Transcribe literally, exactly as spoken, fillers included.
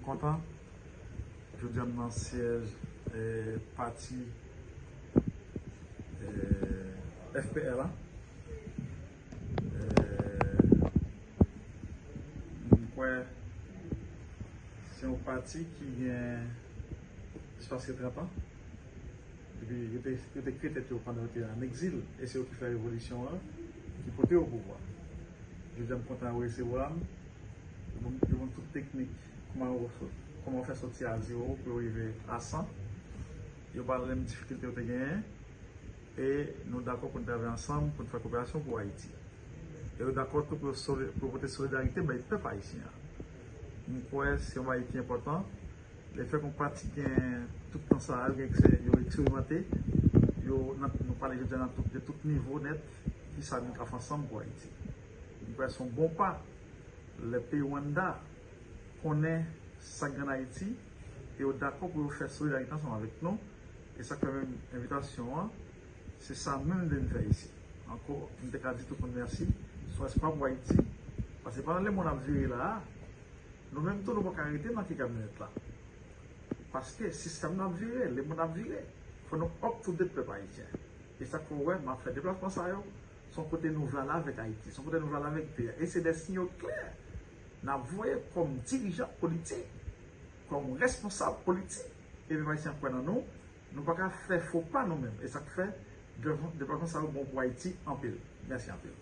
Kontan. Jodi a m nan syèj eh, pati eh, F P L la. Eh, m kwè se yon pati ki gen plis pase trant an. Epi yo te, yo te kreye tèt yo pandan yo te an egzil, e se yo ki fè revolisyon an, ki pote yo pouvwa. Jodi a m kontan yo resevwa m, yo ban m tout teknik, kòman yo fè sòti a zewo pou yo rive a san. Yo pale m difikilte yo te genyen, e nou dakò pou n travay ansanm pou n fè koperasyon pou Ayiti. E yo dakò tou pou yo pote solidarite bay pèp ayisyen an. M kwè se yon bagay ki enpòtan. Lefèt yon pati gen tout tan sa a, yo gen eksè, yo eksperimante, yo, nou pale jodi a nan tout, de tout nivo nèt, ki sa nou ka fè ansanm pou Ayiti. M kwè se yon bon pa. Lè peyi Rwanda konnen sa k gen ann Ayiti, e yo dakò pou yo fè solidarite ansanm avèk nou, e sa k fè menm envitasyon an, se sa menm nou vin fè isi. Ankò, m te ka di tout moun mèsi, se yon espwa pou Ayiti, paske pandan lemonn ap vire la a, nou menm tou nou pa ka rete nan ke kamyonèt la. Paske sistèm nan ap vire, lemonn ap vire. Fò nou up to date pèp ayisyen. E sa k fè w wè m ap fè deplasman sa yo, se yon kote nou vle ale avèk Ayiti, se yon kote nou vle ale avèk peyi a. E se de sinyal klè n ap voye kòm dirijan politik, kòm responsab politik. E pèp ayisyen ap kwè nan nou, nou pa ka fè fo pa nou menm. E sa k fè deplasman sa yo bon pou Ayiti anpil. Mèsi anpil.